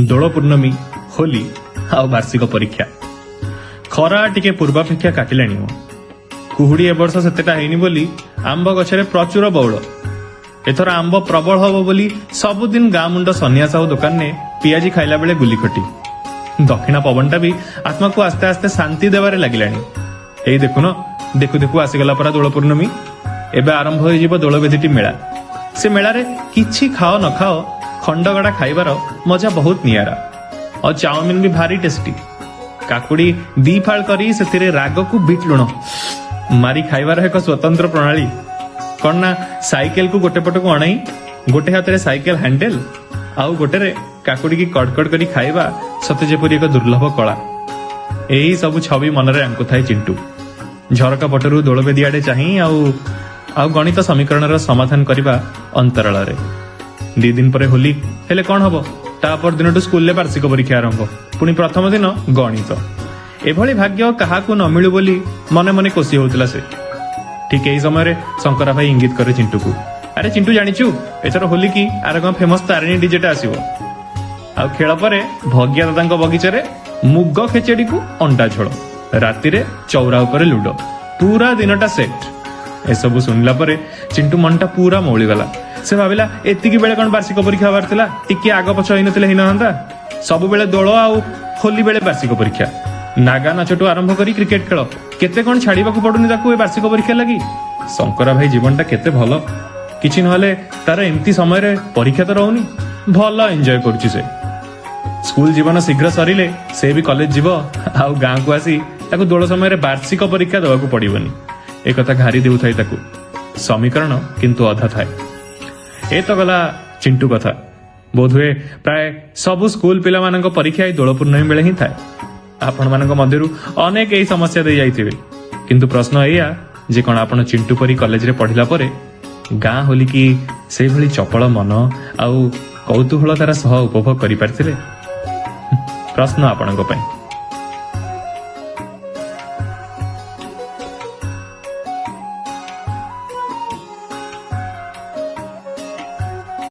ଦୋଳ ପୂର୍ଣ୍ଣମୀ, ହୋଲି ଆଉ ବାର୍ଷିକ ପରୀକ୍ଷା। ଖରା ଟିକେ ପୂର୍ବାପେକ୍ଷା କାଟିଲାଣି ମୋ। କୁହୁଡ଼ି ଏ ବର୍ଷ ସେତେଟା ହେଇନି ବୋଲି ଆମ୍ବ ଗଛରେ ପ୍ରଚୁର ବଉଳ। ଏଥର ଆମ୍ବ ପ୍ରବଳ ହବ ବୋଲି ସବୁଦିନ ଗାଁ ମୁଣ୍ଡ ସନିଆ ସାହୁ ଦୋକାନରେ ପିଆଜି ଖାଇଲା ବେଳେ ଗୁଲି ଖଟି। ଦକ୍ଷିଣା ପବନଟା ବି ଆତ୍ମାକୁ ଆସ୍ତେ ଆସ୍ତେ ଶାନ୍ତି ଦେବାରେ ଲାଗିଲାଣି। ଏଇ ଦେଖୁନ, ଦେଖୁ ଦେଖୁ ଆସିଗଲା ପରା ଦୋଳ ପୂର୍ଣ୍ଣମୀ। ଏବେ ଆରମ୍ଭ ହୋଇଯିବ ଦୋଳବେଦୀଟି ମେଳା। ସେ ମେଳାରେ କିଛି ଖାଅ ନ ଖାଅ, ଖଣ୍ଡଗଡ଼ା ଖାଇବାର ମଜା ବହୁତ ନିଆରା। ଆଉ ଚାଉମିନ ବି ଭାରି ଟେଷ୍ଟି। କାକୁଡି ଦି ଫାଳ କରି ସେଥିରେ ରାଗକୁ ବିଟ୍ ଲୁଣ ମାରି ଖାଇବାର ଏକ ସ୍ୱତନ୍ତ୍ର ପ୍ରଣାଳୀ। କଣ ନା, ସାଇକେଲକୁ ଗୋଟେ ପଟକୁ ଅଣାଇ ଗୋଟେ ହାତରେ ସାଇକେଲ ହ୍ୟାଣ୍ଡେଲ ଆଉ ଗୋଟେରେ କାକୁଡିକି କଡ଼କଡ଼ କରି ଖାଇବା ସତେ ଯେପରି ଏକ ଦୁର୍ଲଭ କଳା। ଏହି ସବୁ ଛବି ମନରେ ଆଙ୍କୁଥାଏ ଚିଣ୍ଟୁ, ଝରକା ପଟରୁ ଦୋଳବେଦୀ ଆଡେ ଚାହିଁ ଆଉ ଗଣିତ ସମୀକରଣର ସମାଧାନ କରିବା ଅନ୍ତରାଳରେ। 2 ଦିନ ପରେ ହୋଲି ହେଲେ କଣ ହବ, ତା ପରଦିନଠୁ ସ୍କୁଲରେ ବାର୍ଷିକ ପରୀକ୍ଷା ଆରମ୍ଭ। ପୁଣି ପ୍ରଥମ ଦିନ ଗଣିତ। ଏଭଳି ଭାଗ୍ୟ କାହାକୁ ନ ମିଳୁ ବୋଲି ମନେ ମନେ କୋଷି ହଉଥିଲା ସେ। ଠିକ ଏହି ସମୟରେ ଶଙ୍କରା ଭାଇ ଇଙ୍ଗିତ କରେ ଚିଣ୍ଟୁକୁ, ଆରେ ଚିଣ୍ଟୁ, ଜାଣିଛୁ, ଏଥର ହୋଲି କି ଆର ଗାଁ ଫେମସ ତାରିଣୀ ଡିଜେଟା ଆସିବ। ଆଉ ଖେଳ ପରେ ଭଗିଆ ଦାଦାଙ୍କ ବଗିଚାରେ ମୁଗ ଖେଚେଡିକୁ ଅଣ୍ଡା ଝୋଳ, ରାତିରେ ଚଉରା ଉପରେ ଲୁଡୋ, ପୁରା ଦିନଟା ସେଟ୍। ଏସବୁ ଶୁଣିଲା ପରେ ଚିଣ୍ଟୁ ମନଟା ପୁରା ମଉଳିଗଲା। ସେ ଭାବିଲା, ଏତିକି ବେଳେ କଣ ବାର୍ଷିକ ପରୀକ୍ଷା ହବାର ଥିଲା? ଟିକେ ଆଗ ପଛ ହେଇନଥିଲେ ହେଇନଥାନ୍ତା? ସବୁବେଳେ ଦୋଳ ଆଉ ହୋଲି ବେଳେ ବାର୍ଷିକ ପରୀକ୍ଷା। ନାଗା ନାଚଠୁ ଆରମ୍ଭ କରି କ୍ରିକେଟ ଖେଳ, କେତେ କଣ ଛାଡିବାକୁ ପଡୁନି ତାକୁ ଏ ବାର୍ଷିକ ପରୀକ୍ଷା ଲାଗି। ଶଙ୍କରା ଭାଇ ଜୀବନଟା କେତେ ଭଲ। କିଛି ନହେଲେ ତାର ଏମିତି ସମୟରେ ପରୀକ୍ଷା ତ ରହୁନି, ଭଲ ଏନ୍ଜୟ କରୁଛି ସେ। ସ୍କୁଲ ଜୀବନ ଶୀଘ୍ର ସରିଲେ ସେ ବି କଲେଜ ଯିବ ଆଉ ଗାଁକୁ ଆସି ତାକୁ ଦୋଳ ସମୟରେ ବାର୍ଷିକ ପରୀକ୍ଷା ଦେବାକୁ ପଡିବନି। ଏକଥା ଘାରି ଦେଉଥାଏ ତାକୁ। ସମୀକରଣ କିନ୍ତୁ ଅଧା ଥାଏ। ଏ ତ ଗଲା ଚିଣ୍ଟୁ କଥା। ବୋଧହୁଏ ପ୍ରାୟ ସବୁ ସ୍କୁଲ ପିଲାମାନଙ୍କ ପରୀକ୍ଷା ଏଇ ଦୋଳ ପୂର୍ଣ୍ଣମୀ ବେଳେ ହିଁ ଥାଏ। ଆପଣମାନଙ୍କ ମଧ୍ୟରୁ ଅନେକ ଏହି ସମସ୍ୟା ଦେଇ ଯାଇଥିବେ। କିନ୍ତୁ ପ୍ରଶ୍ନ ଏଇଆ ଯେ କଣ ଆପଣ ଚିଣ୍ଟୁ ପରି କଲେଜରେ ପଢିଲା ପରେ ଗାଁ ହୋଲିକି ସେଇଭଳି ଚପଳ ମନ ଆଉ କୌତୁହଳତାର ସହ ଉପଭୋଗ କରିପାରିଥିଲେ? ପ୍ରଶ୍ନ ଆପଣଙ୍କ ପାଇଁ।